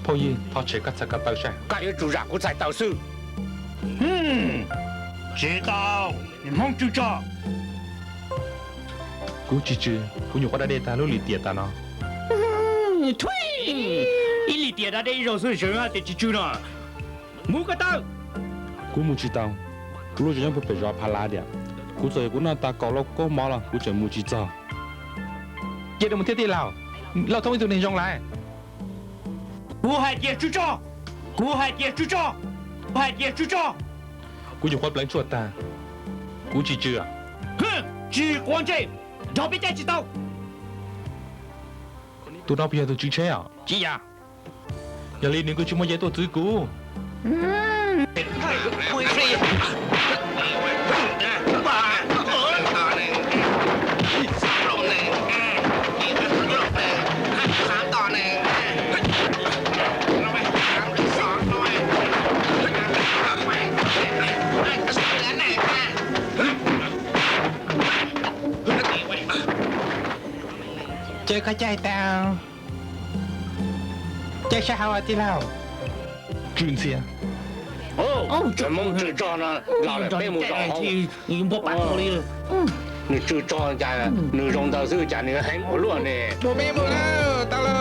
Phooj ywg, thov tshem koj txhais ko taw saib. Koj yuav tsum zam kuv txhais taw xwb. Tsis tau, niag Hmoob tswv tsog. Kuv tsis tsw, kuv nyuam qhuav da dej tag lub lim tiam tas no. Ib lim tiam da dej ib zaug xwb tseem tias tsis tsw no. Mus ko taw. Kuv mus tsis tau, kuv lub zos nyob puag pem zos Pha Lav tiam. Kuv txawm yog kuv noj tas kaum lauj kaub mov los kuv tseem mus tsis txog. Cia li mus thiab tij laug, Lauj Thoob ib tug neeg zoo lawm. Kuv hais tias tsw tso, kuv hais tias tsw tso, kuv hais tias tsw tso. Kuv nyuam qhuav pleev tshuaj tag, kuv tsis tsw. Tsis quav ntsej, nrog peb caij tsis tau. Tus no puas yog tus tswv tsheb os? Tsis yog. Yog li nws kuj tsis muaj cai tuaj txwv kuv. Ces koj caij tau, caij sab hauv tij laug. Tsw ntxhias. Hmoob tsw tso no los lawm, peb mus zaum hauv. Nws tsw tso cas nws zoo ntawd xwb cas nws heev ua luaj ne. Mus peb mus na, tau lawm.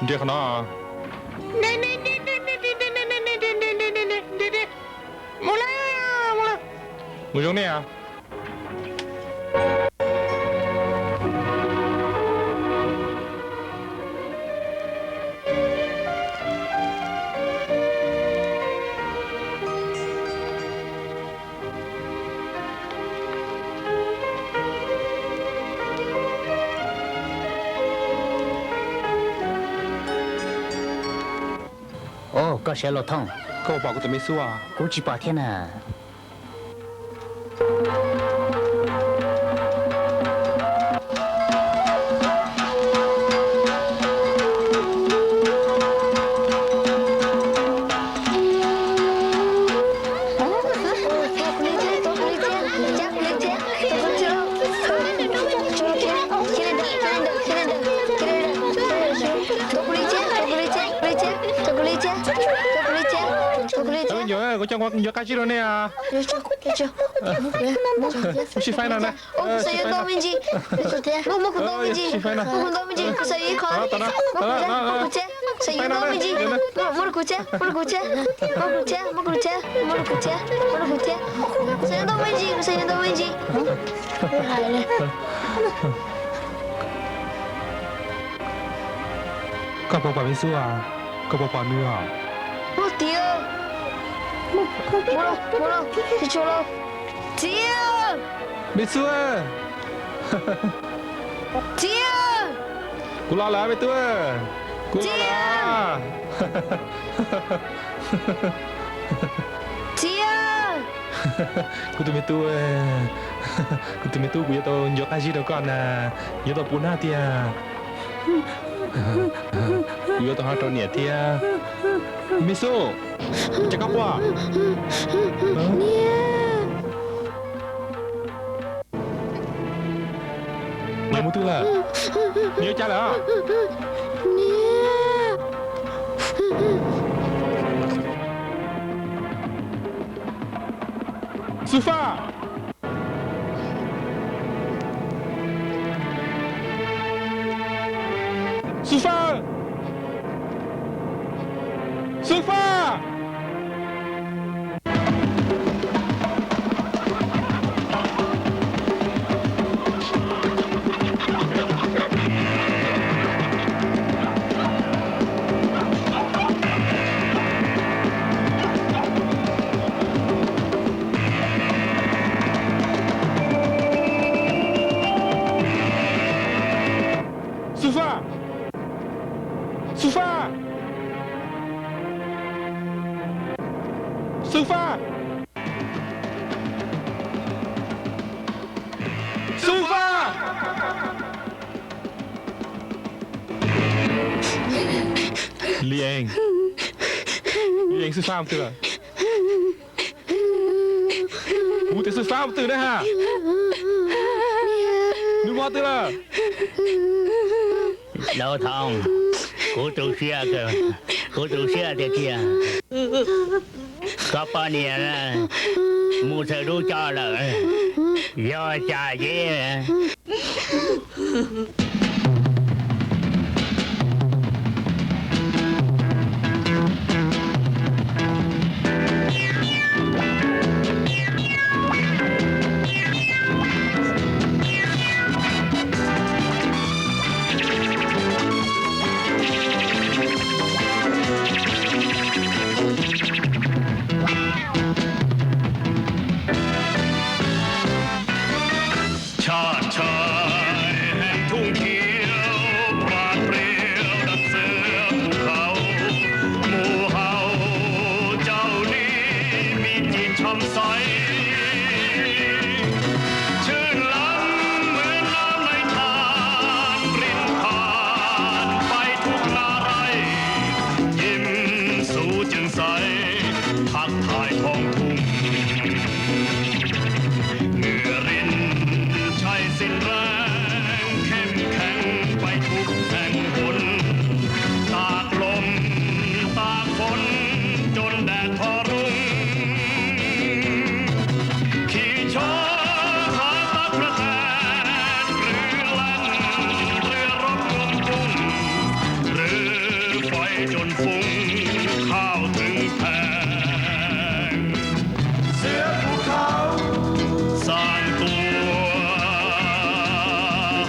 Nres qhov no. Mus zoo nej. Koj siav los thooj. Koj puas pom kuv tus me xub? Kuv tsis pom thiab na. Nyuam, kuv coj ncuav qab zib rau nej. Sib faib no na. Kuv xav yuav ntau me ntsis. Muab kuv ntau me ntsis. Muab kuv ntau me ntsis, kuv xav yuav ib qho. Kuv xav yuav ntau me ntsis. Muab rau kuv thiab, muab rau kuv thiab, muab rau kuv thiab, muab rau kuv thiab, muab rau kuv thiab, muab rau kuv thiab. Kuv xav yuav ntau me ntsis, kuv xav yuav ntau me ntsis. Koj puas pom me xub? Koj puas pom nws os? Tiag, tsis tshua lauj. Txiv, me xub, txiv, kuv los lawm me tub, kuv los lawm. Txiv, kuv tus me tub, kuv tus me tub, kuv yuav tau ncuav qab zib rau koj na, yuav tau puv hnab tiag. Kuv yuav tau ho rau niam thiab. Me xub, cas koj quaj? Niam mus twg lawm? Niam ua cas lawm? Niam, Xwb Faj! Xwb Faj! Xwb Faj! Xwb Faj! Xwb Faj! Xwb Faj! Xwb Faj! Li Ees, Li Ees, Xwb Faj mus twg lawm? Kuv tias Xwb Faj mus twg na ha? Nws mus twg lawm? Laus Thoob, kuv tu siab, kuv tu siab tiag tiag. Koj poj niam mus txhaws dub coj lawm, yog cas yeej Tshaj tshaj heev thoob khiav plas riam dab txwv mus hauv, mus hauv cauv li me ci tsham xaiv. Tshwj lam mws nab neeg tham rin tham pais thuv na rais, yim xuv ceev xaiv tham thaiv thooj thoob. Nws rin ntshai xis nrees kheem kheev pais thuv kheev hun, tas lom tas foom cov daim thov rooj. Khi tsho hov tab plaws tas, rwg leej rwg rob koom kooj, rwg fais cov foob khauj twg theej. Xiab Phuv Khauv, xaam tuaj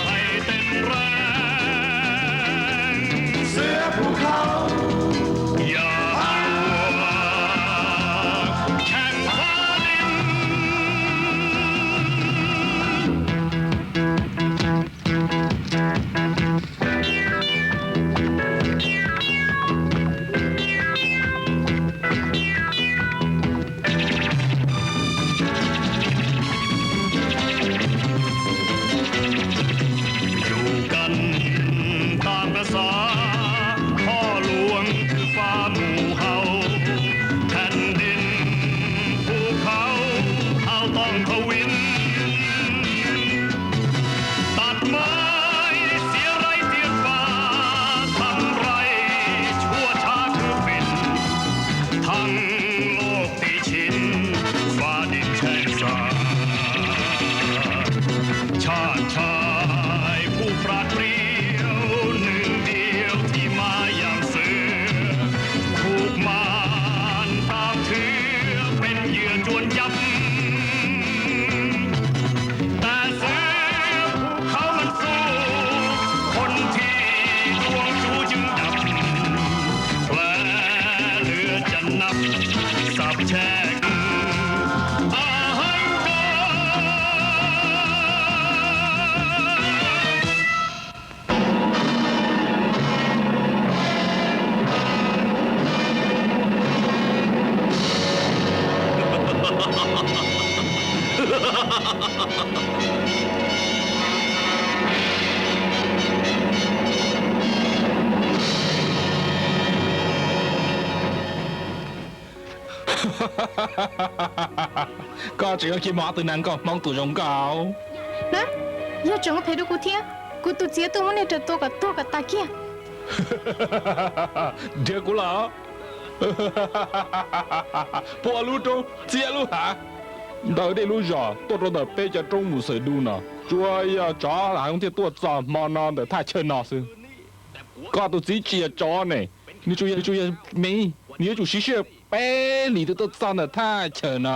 hais teeb reeg. Xiab Phuv Khauv, yog ua kheej fa lin. Yug kam taag peb xav, thoj luang kws fab mus hauv, khees din phuv khauv hauv tooj khauv win. Tag maib xiav raij tiaj fab, thaj raij tshuaj tshav khwv fim, thaj loj tiv chim fab dim tsheej xav. Tshaj tshai phuv prab priav, nwg ntiav thim mas yaam xwb, khub mas taag thwv peb ywg cuab ncab. Tas xwb phuv khauv mas xub, khon thim duab tsuj yug dab, plawg lwg ca nab xab tshee a heev kawg. Koj tseem yuav cia mog ob tug neeg nkauj Hmoob tus zoo nkauj na. Yog tseem ua phem rau kuv thiab, kuv tus txiv tuaj muab nej raws tua kom tuag kom tas kiag. Nrhiav kuv los? Puag lub roob txias lub hav, ntawm dej lub zos tuaj rau ntawm peb cov roob mus xaws dub no, tsuas yog tsov hauv thiaj tuaj txog hmo no ntawm thaj chaw no xwb. Koj tus txiv tsis yog tsov ne, nws tsuas yog, tsuas yog me, nws yuav tsum siv sij hawm peb hlis twb tuaj txog ntawm thaj chaw no.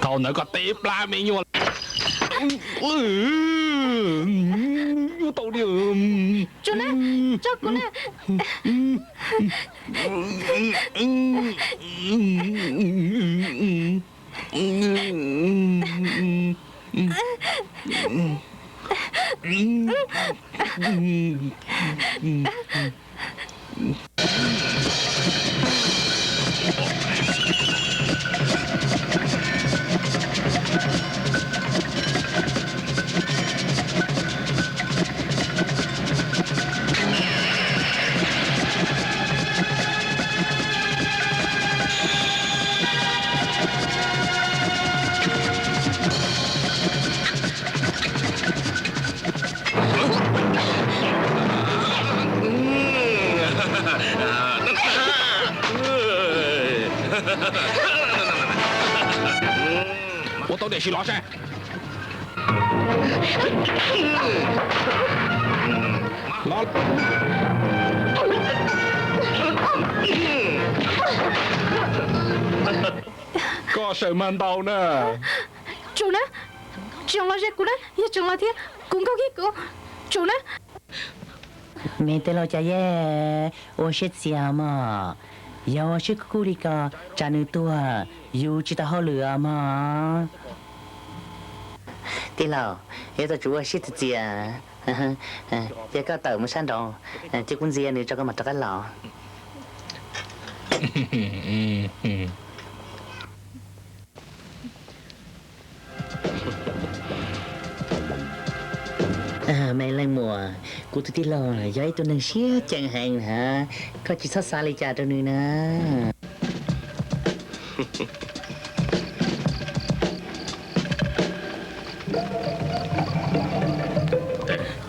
Thaum ntawd koj teb plab me nyuam. Nyuaj tau li. Tso kuv na. Ua tau tiam sis los saib. Los. Koj sawm mas ntau na. Tsum na, tseem los ze kuv na, yog tseem los thiab kuv nkaug kiag kuv. Tsum na. Me tij laug Cas Yej, ua siab txias mog. Yog ua siab kuj kuj li ko, tsam nws tuag yus tsis tau hauj lwm os mog. Tij laug, yuav tau tsum ua siab txias txias. Ces koj tawm mus sab nraud, ces kuv ntxias nws tso koj mam rov qab los. Me leej muam, kuv tus tij laug yog ib tug neeg siab ceem heev na, koj tsis txhob xav li cas rau nws na.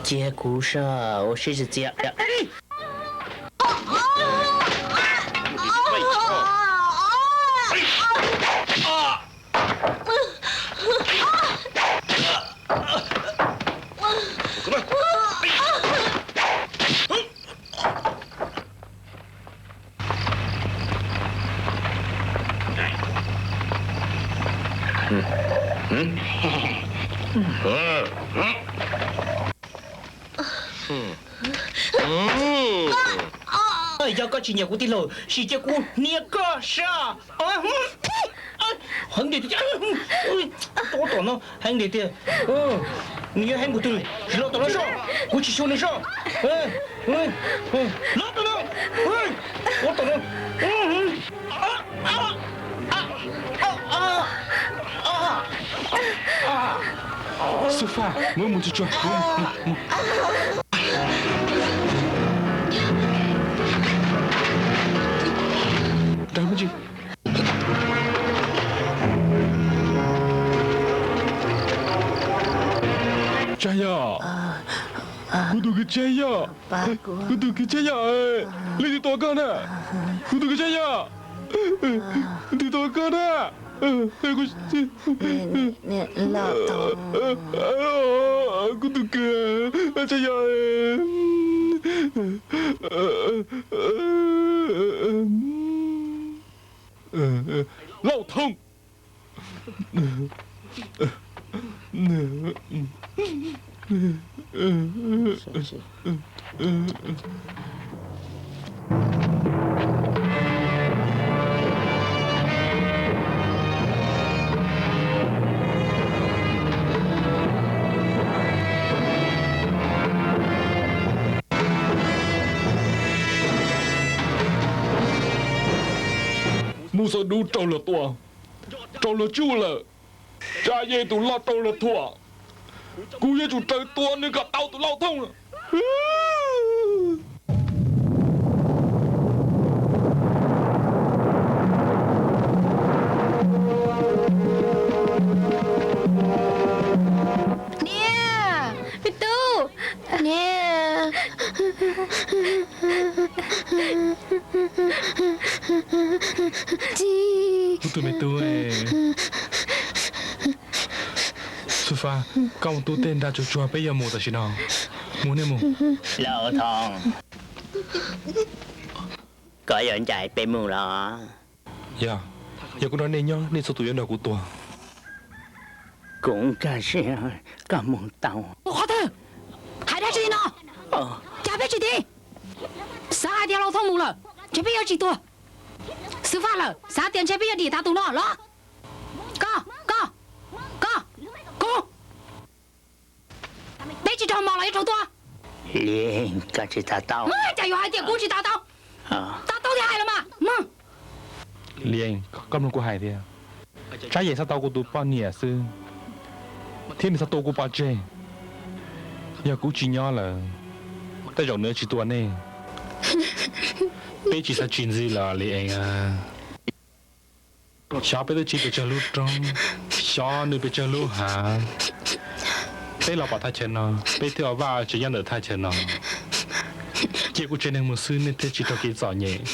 Cia kuv soj ua siab txias txias. Yog koj tsis nyiam kuv tij laug, sim cia kuv hnia koj soj. Heev tiag, tom no heev tiag tiag. Nws yuav heev npaum twg los tom no soj, kuv tsis xyuas nws soj. Los tom no, ua tom no. Xub faj, muab mus tsuag tsuag. Dag me ntsis. Tsag Yaj, kuv tus kwv Tsag Yaj, kuv tus kwv Tsag Yaj, leej twg tua koj na? Kuv tus kwv Tsag Yaj, leej twg tua koj na? Kuv tus kwv Tsag Yaj. Lauj Thoob. Mus xaws dub raug luag tua, raug luag tsuj lawm. Tsaj Yej tus loj raug luag thuam, kuv yuav tsum raws tua nws kom tau tus Lauj Thoob. Niam, me tub, Kuv tus me tub, Xub Faj, koj mus tu tej nra tsuag tsuag, peb yuav mus tam sim no. Mus nej mus. Lauj Thoob, koj yuav ncaim peb mus los? Yog, yog kuv nrog nej nyob, nej txhua tus yuav nrog kuv tuag. Kuv nkag siab koj mus tau. Mus qhov twg? Hais dab tsi no? Cas peb tsis tiv? Xav hais tias Lauj Thoob mus lawm, ces peb yuav tsis tuag. Xwb Faj lawm, xav tias ntshe peb yuav dim tas tus no los? Koj, koj, koj, kuv, peb tsis raug mos los yuav raug tua? Liam, koj tsis tas tau. Cas yuav hais tias kuv tsis tas tau? Tas tau thiaj hais los mas. Liam, koj mloog kuv hais tias, Tsab Yees xav tau kuv tus poj niam xwb, thiab nws xav tua kuv pov tseg. Yog kuv tsis nyob lawm, tej zaum nws tsis tua nej. Peb tsis xav tsis ntxiv lawm Liam. Xyov peb twb tsiv pes tsawg lub roob, xyov nws pes tsawg lub hav, peb los pom thaj chaw no, peb thiaj ua vaj tsev nyob ntawm thaj chaw no. Cia kuv tsev neeg mus xwb, nej thiaj tsis raug kev txom nyem.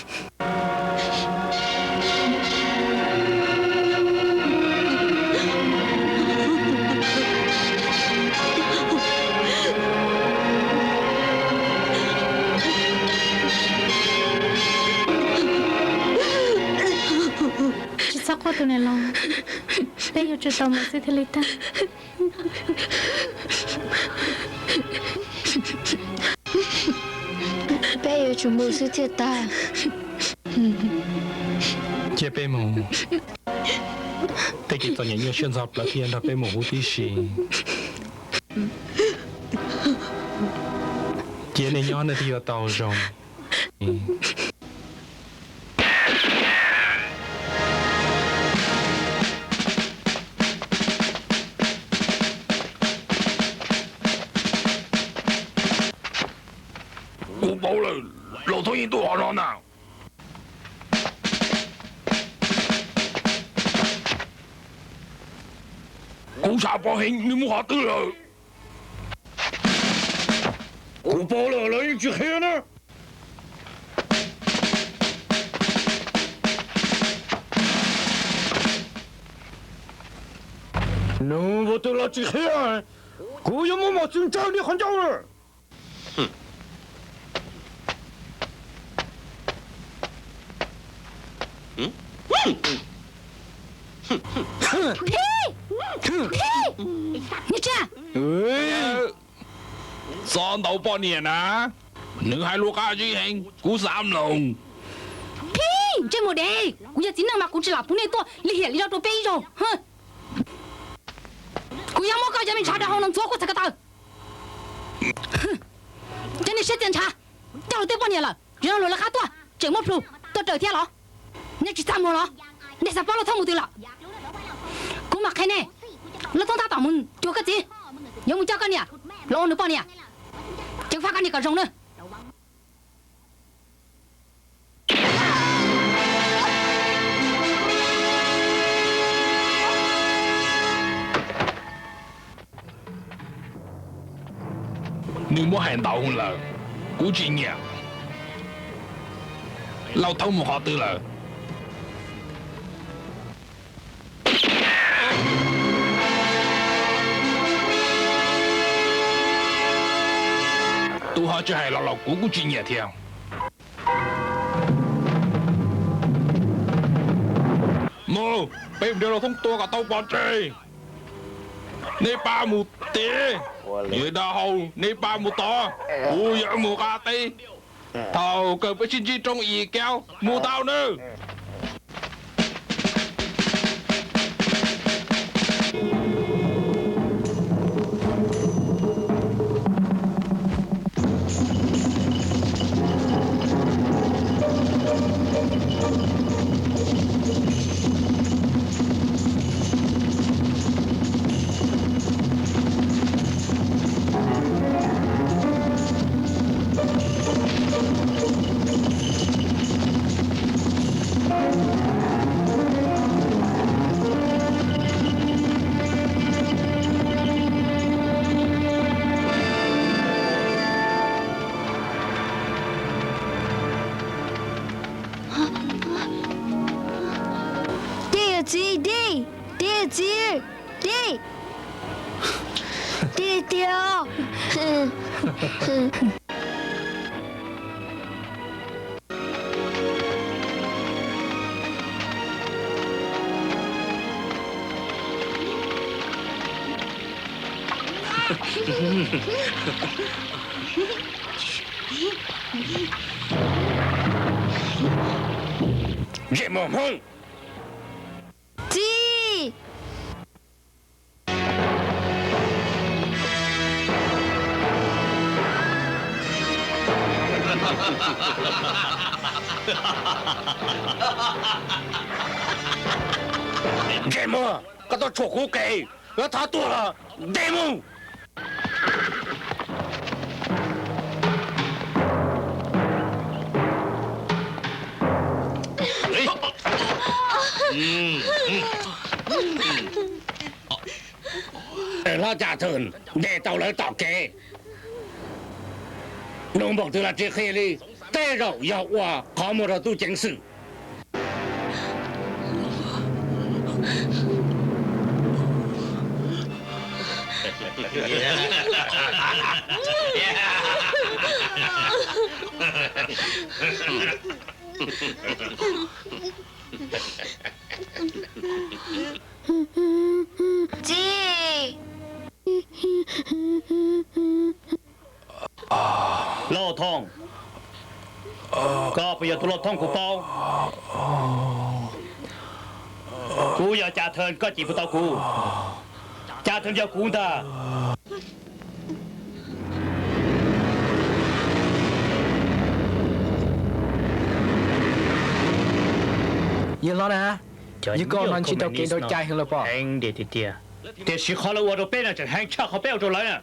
Tsis txhob quaj tus niam laus, peb yuav tsum tau mus xwb thiaj li tag. Peb yuav tsum mus xwb thiaj tag. Cia peb mus. Tej kev txom nyem nyuaj siab ntxhov plawv thiaj nrog peb mus huv tib si. Cia nej nyob nej thiaj yuav tau zoo. Kuv paub lawm, Lauj Thoob yeej tuaj qhov no na. Kuv xav paub heev nws mus qhov twg lawm. Kuv paub lawm, lawv yeej tsis qhia na. Nws mus twg los tsis qhia, kuv yuav muab mos txwv ntsawg nws qhov ncauj lawm. Txhob ntaus poj niam na, nws hais lus qab zib heev, kuv xav mloog. Phij, ntsej muag dev, kuv yog txiv neej mas kuv tsis lam pub nej tuaj lim hiam li no rau peb ib zaug. Kuv yuav muab koj cov me ntshav dav hau no ntxuav kua txhais ko taw. Cov niag siab txias ntshav, coj luag tej poj niam lawm, zaum no luag lawv qab tuaj tseem muaj plhus tuaj raws thiab los? Nej tsis txaj muag los? Nej xav paub Lauj Thoob mus twg lawm? Kuv mam qhia nej. Lauj Thoob tab tom mus cuag koj txiv, yuav mus coj koj niam los ua nws poj niam. Ceev faj koj niam kom zoo nawb. Nws muab hais ntau lawm, kuv tsis nyiam. Lauj Thoob mus qhov twg lawm? Tus ho tsis hais los los kuv kuj tsis nyiam thiab. Mus, peb mus nrhiav Lauj Thoob tua kom tau pov tseg. Nej pab mus tid, yog dag hau nej pab mus tod, kuv yuav mus qab teb. Thaum kawg peb sib ntsib rooj i kaub, mus tau nawb. Txiv, tij, tij, txiv, tij, tij tiag. Ntsej muag hmoob. Txiv! Ntsej muag, koj tuaj tshuam kuv kev, yuav thov tuag los ntes mus. Hlob Cas Thwm ntes tau lawv tom kev, nug npaum twg los tsis qhia li, tej zaum yog ua qhov muag rau tub ceev xwm. Txiv! Lauj Thoob, koj puas yog tus Lauj Thoob kuv paub? Kuv yog Cas Thwm, koj cim puas tau kuv? Cas Thwm yog kuv ntag. Yawg hlob na, yog koj no ntshe tau kev ntau cai heev lawm pob. Tiam sis qhov lawv ua rau peb no tseem heev tshaj qhov peb ua rau lawv na.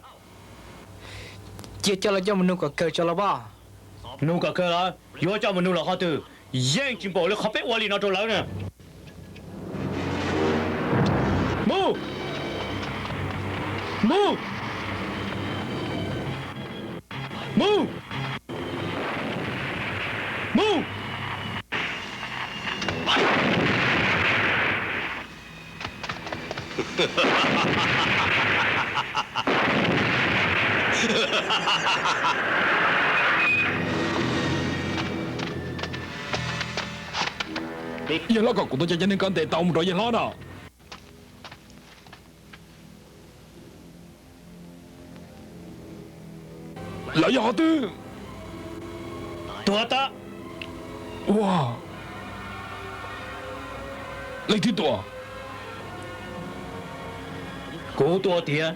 Cia coj lawv coj mus nug kom kawg tso los pob. Nug kom kawg lawm, yuav coj mus nug los qhov twg? Yeej tsis npaum li qhov peb ua li no rau lawv na. Mus! Mus! Mus! Mus! Yawg hlob, kom kuv tuaj coj cov neeg koj ntes tau mus rau yawg hlob no. Lawv yog qhov twg? Tuag tas. Ua, leej twg tua? Kuv tua tiag.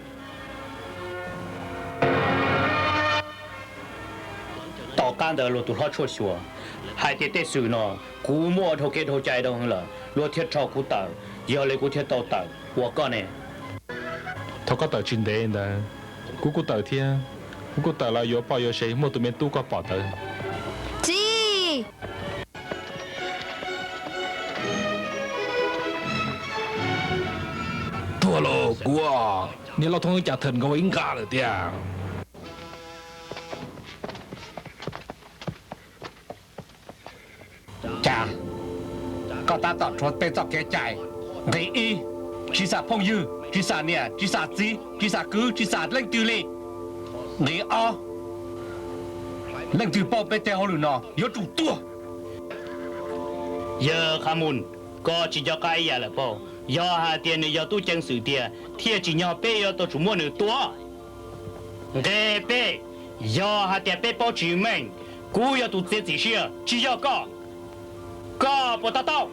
Tom qab ntawd luag tus hlob tshuaj xyuas hais tias tej xwm no kuv muaj dhau kev dhau cai dhau heev lawm, luag thiaj rho kuv tawm, yog li kuv thiaj tau tawm ua koj ne. Thaum koj tawm tsis ntev ntawd, kuv kuj tawm thiab. Kuv kuj tawm los yuav poj yuav sev, muaj tus me tub koj pom ntawd. Txiv! Tuag los kuv, niag Lauj Thoob Cas Thwm nkawd ua ib nqa lawm tiag. Cas koj tab tom rhuav peb txoj kev cai. Nqe ib, tsis xam phooj ywg, tsis xam niam, tsis xam txiv, tsis xam kwv, tsis xam leej twg li. Nqe ob, leej twg pauj peb tej hauj lwm no yuav tsum tuag. Yawg Qha Mus, koj tsis nco qab ib yam lawm pob. Yog hais tias nws yog tub ceev xwm tiag thiaj tsim nyog peb yuav tau tsum muab nws tua. Nqe peb, yog hais tias peb paub tsis meej, kuv yog tus txiav txim siab, tsis yog koj. Koj puas to taub?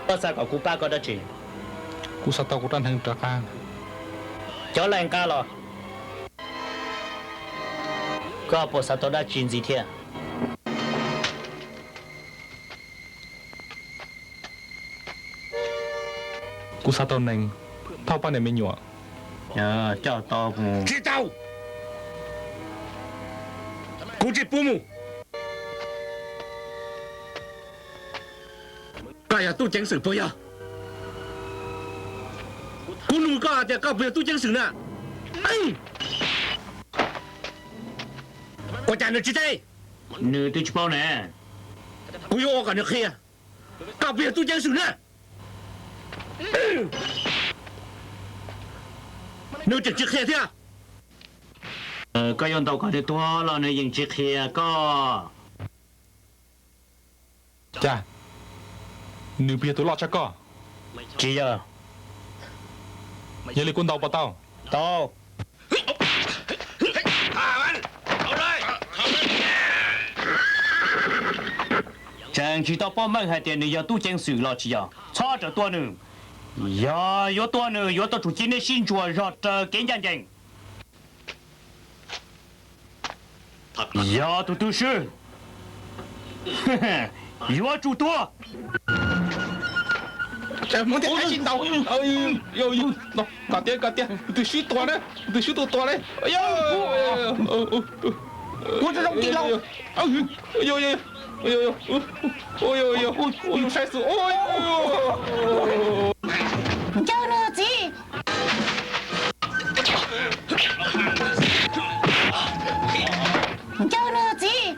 Koj xav kom kuv pab koj dab tsi? Kuv xav tau kuv rab hneev rov qab. Cov laij nqa los. Koj puas xav tau dab tsi ntxiv thiab? Kuv xav tau nees, thauj pab niag me nyuam, Coj tau. Tsis tau. Kuv tsis pub mus. Koj yog tub ceev xwm puas yog? Kuv nug koj tias koj puas yog tub ceev xwm na? Ua cas nws tsis teb? Nws twb tsis paub ne. Kuv yuav ua kom nws qhia. Koj puas yog tub ceev xwm na? Nws tseem tsis qhia thiab. Koj yuav ntaus kom nws tuag los nws yeej tsis qhia koj. Cas nws puas yog tus loj tshaj koj? Tsis yog. Yog li kuv ntaus puas tau? Tau. Tseem tsis tau paub meej hais tias nws yog tub ceev xwm los tsis yog. Txhob rawm tua nws. Yog yuav tua nws yuav tau tsum cia nej sib ntsuas zog raws kev ncaj ncees. Yog tus twg swb, yuav tsum tuag. Kom tiag, kom tiag, tus twg swb tuag na, tus twg swb tuag tuag na. Ncauj nws txiv. Ncauj nws txiv.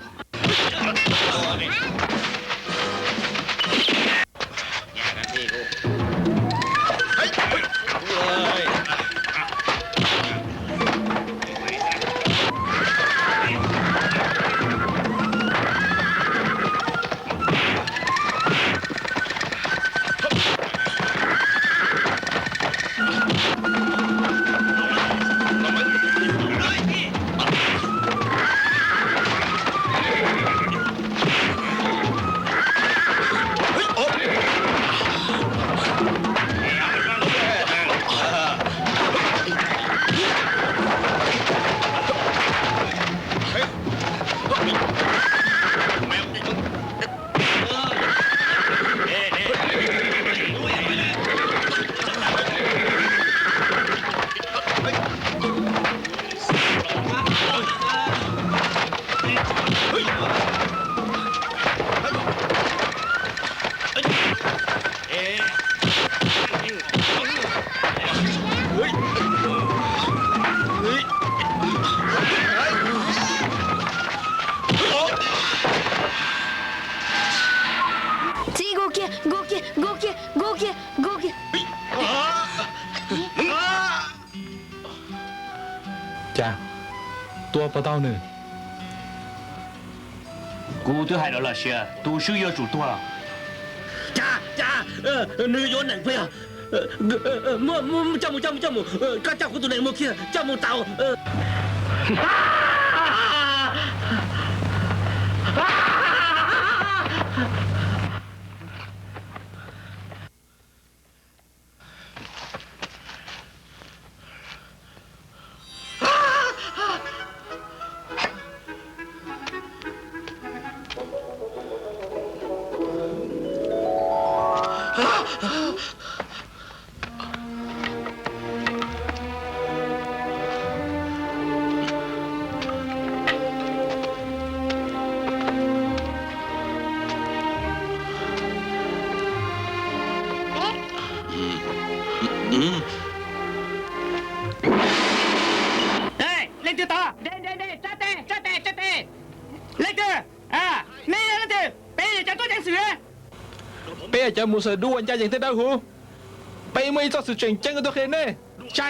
Txiv, nkaug kiag, nkaug kiag, nkaug kiag, nkaug kiag, nkaug kiag. Cas tua puas tau nws? Kuv twb hais rau lawm, sia tus swb yuav tsum tuag. Cas, cas, nws yuav neem puas yog? Coj mus, coj mus, coj mus, koj coj kuv tus neem mus kiag, coj mus tau. Leej twg tod? Tsa tes, tsa tes, tsa tes. Leej twg? Nej yog leej twg? Peb yog cov tub ceev xwm. Peb yog cov mus xawm dub uas ncaj ncees tej dawb huv. Peb muaj ib txoj xwm tseem ceeb tuaj qhia nej. Tsa.